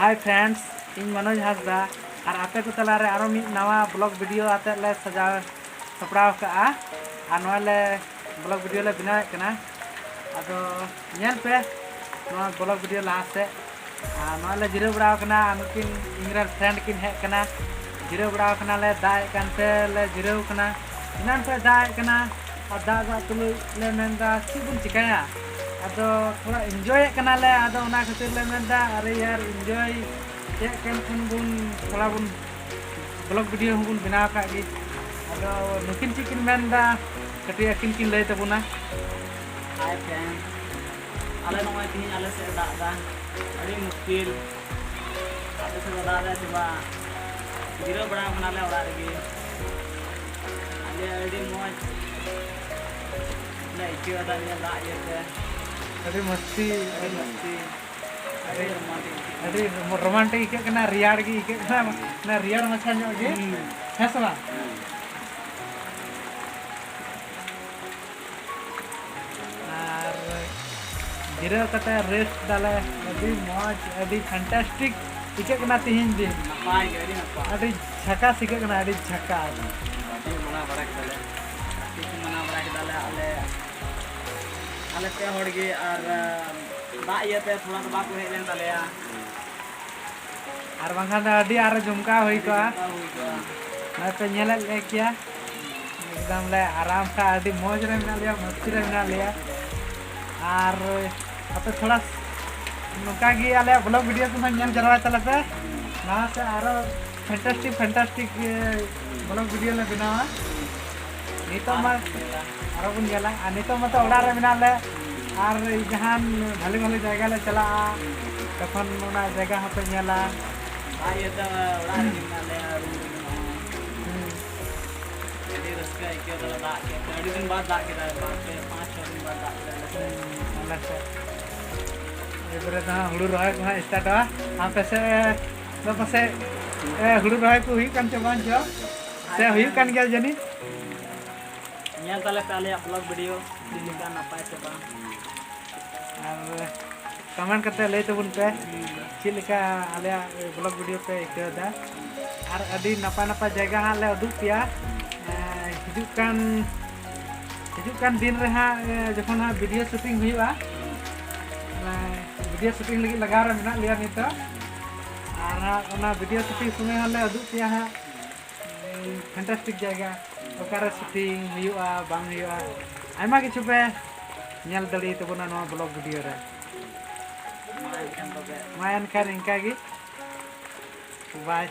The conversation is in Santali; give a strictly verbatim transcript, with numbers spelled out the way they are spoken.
Hi friends, ᱤᱧ ᱢᱚᱱᱳᱡᱽ ᱦᱟᱸᱥᱫᱟ, ᱟᱨ ᱟᱯᱮ ᱠᱚ ᱛᱟᱞᱟᱨᱮ ᱟᱨᱚ ᱢᱤᱫ ᱱᱟᱣᱟ vlog video ᱟᱛᱮᱫ ᱞᱮ ᱥᱟᱡᱟᱣ ᱥᱟᱯᱲᱟᱣ ᱠᱟᱜᱼᱟ᱾ ᱟᱨ ᱱᱚᱣᱟ ᱞᱮ vlog video ᱞᱮ ᱵᱮᱱᱟᱣᱮᱫ ᱠᱟᱱᱟ᱾ ᱟᱫᱚ ᱧᱮᱞ ᱯᱮ ᱱᱚᱣᱟ vlog video ᱞᱟᱦᱟ ᱥᱮᱫ᱾ ᱟᱨ ᱱᱚᱣᱟ ᱞᱮ ᱡᱤᱨᱟᱹᱣ ᱵᱟᱲᱟᱣ ᱠᱟᱱᱟ, ᱟᱨ ᱱᱩᱠᱤᱱ ᱤᱧ ᱨᱮᱱ friend ᱠᱤᱱ ᱦᱮᱡ ᱠᱟᱱᱟ᱾ ᱡᱤᱨᱟᱹᱣ ᱵᱟᱲᱟᱣ ᱠᱟᱱᱟᱞᱮ, ᱫᱟᱜ ᱮᱫ ᱠᱟᱱᱛᱮ ᱞᱮ ᱡᱤᱨᱟᱹᱣ ᱠᱟᱱᱟ᱾ ᱮᱱᱟᱱ ᱠᱷᱚᱱ ᱫᱟᱜ ᱮᱫ ᱠᱟᱱᱟ, ᱟᱨ ᱫᱟᱜ ᱫᱟᱜ ᱛᱩᱞᱩᱡ ᱞᱮ ᱢᱮᱱᱫᱟ ᱪᱮᱫ ᱵᱚᱱ ᱪᱤᱠᱟᱹᱭᱟ᱾ ᱟᱫᱚ ᱛᱷᱚᱲᱟ enjoy ᱮᱫ ᱠᱟᱱᱟᱞᱮ, ᱟᱫᱚ ᱚᱱᱟ ᱠᱷᱟᱹᱛᱤᱨ ᱞᱮ ᱢᱮᱱᱫᱟ ᱟᱨᱮ ᱭᱟᱨ enjoy ᱮᱫ ᱠᱟᱱ ᱠᱷᱟᱱ ᱵᱚᱱ ᱛᱷᱚᱲᱟ ᱵᱚᱱ vlog video ᱦᱚᱸᱵᱚᱱ ᱵᱮᱱᱟᱣ ᱟᱠᱟᱫ ᱜᱮ᱾ ᱟᱫᱚ ᱱᱩᱠᱤᱱ ᱪᱮᱫ ᱠᱤᱱ ᱢᱮᱱᱫᱟ ᱠᱟᱹᱴᱤᱡ ᱟᱹᱠᱤᱱ ᱠᱤᱱ ᱞᱟᱹᱭ ᱛᱟᱵᱚᱱᱟ᱾ Hi friends, ᱟᱞᱮ ᱱᱚᱜᱼᱚᱭ ᱛᱮᱦᱮᱧ ᱟᱞᱮ ᱥᱮᱫ ᱮ ᱫᱟᱜ ᱮᱫᱟ, ᱟᱹᱰᱤ ᱢᱩᱥᱠᱤᱞ᱾ ᱟᱯᱮ ᱥᱮᱫ ᱫᱚ ᱫᱟᱜ ᱮᱫᱟ ᱥᱮ ᱵᱟᱝ? ᱡᱤᱨᱟᱹᱣ ᱵᱟᱲᱟ ᱟᱠᱟᱱᱟᱞᱮ ᱚᱲᱟᱜ ᱨᱮᱜᱮ᱾ ᱟᱞᱮ ᱟᱹᱰᱤ ᱢᱚᱡᱽ ᱞᱮ ᱟᱹᱭᱠᱟᱹᱣ ᱮᱫᱟ ᱱᱤᱭᱟᱹ ᱫᱟᱜ ᱤᱭᱟᱹᱛᱮ᱾ ᱟᱹᱰᱤ ᱢᱚᱥᱛᱤ᱾ ᱟᱹᱰᱤ ᱢᱚᱥᱛᱤ᱾ ᱟᱹᱰᱤ romantic᱾ ᱟᱹᱰᱤ romantic ᱟᱹᱭᱠᱟᱹᱜ ᱠᱟᱱᱟ, ᱨᱮᱭᱟᱲ ᱜᱮ ᱟᱹᱭᱠᱟᱹᱜ ᱠᱟᱱᱟ, ᱢᱟᱱᱮ ᱨᱮᱭᱟᱲ ᱢᱟᱪᱷᱟ ᱧᱚᱜ ᱜᱮ᱾ ᱦᱩᱸ᱾ ᱦᱮᱸ ᱥᱮ ᱵᱟᱝ? ᱦᱩᱸ᱾ ᱟᱨ ᱡᱤᱨᱟᱹᱣ ᱠᱟᱛᱮ rest ᱫᱟᱞᱮ᱾ ᱟᱹᱰᱤ ᱢᱚᱡᱽ, ᱟᱹᱰᱤ fantastic ᱟᱹᱭᱠᱟᱹᱜ ᱠᱟᱱᱟ ᱛᱤᱦᱤᱧ ᱫᱤᱱ᱾ ᱱᱟᱯᱟᱭ ᱜᱮ, ᱟᱹᱰᱤ ᱱᱟᱯᱟᱭ᱾ ᱟᱹᱰᱤ ᱡᱷᱟᱠᱟᱥ ᱟᱹᱭᱠᱟᱹᱜ ᱠᱟᱱᱟ, ᱟᱹᱰᱤ ᱡᱷᱟᱠᱟᱥ᱾ ᱯᱟᱨᱴᱤ ᱢᱟᱱᱟᱣ ᱵᱟᱲᱟ ᱠᱮᱫᱟᱞᱮ᱾ ᱯᱟᱨᱴᱤ ᱠᱚ ᱢᱟᱱᱟᱣ ᱵᱟᱲᱟ ᱠᱮᱫᱟᱞᱮ ᱟᱞᱮ, ᱟᱞᱮ ᱯᱮ ᱦᱚᱲ ᱜᱮ, ᱟᱨ ᱫᱟᱜ ᱤᱭᱟᱹᱛᱮ ᱛᱷᱚᱲᱟ ᱫᱚ ᱵᱟᱠᱚ ᱦᱮᱡ ᱞᱮᱱ ᱛᱟᱞᱮᱭᱟ᱾ ᱟᱨ ᱵᱟᱝᱠᱷᱟᱱ ᱫᱚ ᱟᱹᱰᱤ ᱟᱨᱚ ᱡᱚᱢᱠᱟᱣ ᱦᱩᱭ ᱠᱚᱜᱼᱟ᱾ ᱡᱚᱢᱠᱟᱣ ᱦᱩᱭ ᱠᱚᱜᱼᱟ᱾ ᱱᱚᱜᱼᱚᱭ ᱯᱮ ᱧᱮᱞᱮᱫ ᱞᱮ ᱠᱮᱭᱟ, ᱮᱠᱫᱚᱢ ᱞᱮ ᱟᱨᱟᱢ ᱥᱮ ᱟᱹᱰᱤ ᱢᱚᱡᱽ ᱨᱮ ᱢᱮᱱᱟᱜ ᱞᱮᱭᱟ, ᱢᱚᱥᱛᱤ ᱨᱮ ᱢᱮᱱᱟᱜ ᱞᱮᱭᱟ᱾ ᱟᱨ ᱟᱯᱮ ᱛᱷᱚᱲᱟ ᱱᱚᱝᱠᱟ ᱜᱮ ᱟᱞᱮᱭᱟᱜ vlog video ᱠᱚᱦᱚᱸ ᱧᱮᱞ ᱡᱟᱨᱣᱟᱭ ᱛᱟᱞᱮ ᱯᱮ᱾ ᱞᱟᱦᱟ ᱥᱮᱫ ᱟᱨᱚ fantastic fantastic vlog video ᱞᱮ ᱵᱮᱱᱟᱣᱟ᱾ ᱱᱤᱛᱚᱜ ᱢᱟ ᱟᱨᱚ ᱵᱚᱱ ᱧᱮᱞᱟ᱾ ᱟᱨ ᱱᱤᱛᱚᱜ ᱢᱟᱛᱚ ᱚᱲᱟᱜ ᱨᱮ ᱢᱮᱱᱟᱜ ᱞᱮ, ᱟᱨ ᱡᱟᱦᱟᱱ ᱵᱷᱟᱞᱮ ᱵᱷᱟᱞᱮ ᱡᱟᱭᱜᱟ ᱞᱮ ᱪᱟᱞᱟᱜᱼᱟ, ᱛᱚᱠᱷᱚᱱ ᱚᱱᱟ ᱡᱟᱭᱜᱟ ᱦᱚᱸᱯᱮ ᱧᱮᱞᱟ᱾ ᱟᱨ ᱤᱭᱟᱹ ᱫᱚ ᱚᱲᱟᱜ ᱨᱮᱜᱮ ᱢᱮᱱᱟᱜ ᱞᱮᱭᱟ, room ᱨᱮᱜᱮ ᱱᱚᱜᱼᱚᱭ᱾ ᱦᱩᱸ᱾ ᱟᱹᱰᱤ ᱨᱟᱹᱥᱠᱟᱹ ᱟᱹᱭᱠᱟᱹᱣ ᱫᱟᱞᱮ, ᱫᱟᱜ ᱠᱮᱫ ᱛᱮ᱾ ᱟᱹᱰᱤ ᱫᱤᱱ ᱵᱟᱫ ᱫᱟᱜ ᱠᱮᱫᱟᱭ, ᱵᱟᱨ ᱯᱮ ᱯᱟᱸᱪ ᱪᱷᱚ ᱫᱤᱱ ᱵᱟᱫ ᱫᱟᱜ ᱠᱮᱫᱟᱭ ᱟᱞᱮ ᱥᱮᱫ᱾ ᱟᱞᱮ ᱥᱮᱫ᱾ ᱮᱨᱯᱚᱨᱮ ᱫᱚ ᱦᱟᱸᱜ ᱦᱩᱲᱩ ᱨᱚᱦᱚᱭ ᱠᱚ ᱦᱟᱸᱜ startᱚᱜᱼᱟ᱾ ᱟᱯᱮ ᱥᱮᱫ ᱫᱚ ᱯᱟᱥᱮᱡ, ᱮ, ᱦᱩᱲᱩ ᱨᱚᱦᱚᱭ ᱠᱚ ᱦᱩᱭᱩᱜ ᱠᱟᱱ ᱪᱚ ᱵᱟᱝ ᱪᱚ? ᱥᱮ ᱦᱩᱭᱩᱜ ᱠᱟᱱ ᱜᱮᱭᱟ ᱡᱟᱹᱱᱤᱡ? ᱧᱮᱞ ᱛᱟᱞᱮ ᱯᱮ ᱟᱞᱮᱭᱟᱜ vlog video, ᱪᱮᱫ ᱞᱮᱠᱟ ᱱᱟᱯᱟᱭ ᱥᱮ ᱵᱟᱝ᱾ ᱟᱨ ᱠᱚᱢᱮᱱᱴ ᱠᱟᱛᱮ ᱞᱟᱹᱭ ᱛᱟᱵᱚᱱ ᱯᱮ ᱪᱮᱫ ᱞᱮᱠᱟ ᱟᱞᱮᱭᱟᱜ ᱵᱞᱚᱜ ᱵᱷᱤᱰᱤᱭᱳ ᱯᱮ ᱟᱹᱭᱠᱟᱹᱣ ᱮᱫᱟ᱾ ᱟᱨ ᱟᱹᱰᱤ ᱱᱟᱯᱟᱭ ᱱᱟᱯᱟᱭ ᱡᱟᱭᱜᱟ ᱦᱟᱸᱜ ᱞᱮ ᱩᱫᱩᱜ ᱯᱮᱭᱟ᱾ ᱮᱸ, ᱦᱤᱡᱩᱜ ᱠᱟᱱ ᱦᱤᱡᱩᱜ ᱠᱟᱱ ᱫᱤᱱ ᱨᱮ ᱦᱟᱸᱜ, ᱮᱸ, ᱡᱚᱠᱷᱚᱱ ᱦᱟᱸᱜ ᱵᱷᱤᱰᱤᱭᱳ ᱥᱩᱴᱤᱝ ᱦᱩᱭᱩᱜᱼᱟ, ᱚᱱᱟ ᱵᱷᱤᱰᱤᱭᱳ ᱥᱩᱴᱤᱝ ᱞᱟᱹᱜᱤᱫ ᱞᱟᱜᱟᱣ ᱨᱮ ᱢᱮᱱᱟᱜ ᱞᱮᱭᱟ ᱱᱤᱛᱚᱜ᱾ ᱟᱨ ᱦᱟᱸᱜ ᱚᱱᱟ ᱵᱷᱤᱰᱤᱭᱳ ᱥᱩᱴᱤᱝ ᱥᱚᱢᱚᱭ ᱦᱚᱸᱞᱮ ᱩᱫᱩᱜ ᱯᱮᱭᱟ ᱦᱟᱸᱜ᱾ ᱯᱷᱮᱱᱴᱟᱥᱴᱤᱠ ᱡᱟᱭᱜᱟ, ᱚᱠᱟᱨᱮ ᱥᱩᱴᱤᱝ ᱦᱩᱭᱩᱜᱼᱟ ᱵᱟᱝ ᱦᱩᱭᱩᱜᱼᱟ, ᱟᱭᱢᱟ ᱠᱤᱪᱷᱩ ᱯᱮ ᱧᱮᱞ ᱫᱟᱲᱮ ᱛᱟᱵᱚᱱᱟ ᱱᱚᱣᱟ ᱵᱞᱚᱜ ᱵᱷᱤᱰᱤᱭᱳ ᱨᱮ᱾ ᱢᱟ ᱮᱱᱠᱷᱟᱱ ᱤᱱᱠᱟ ᱜᱮ, ᱵᱟᱭ᱾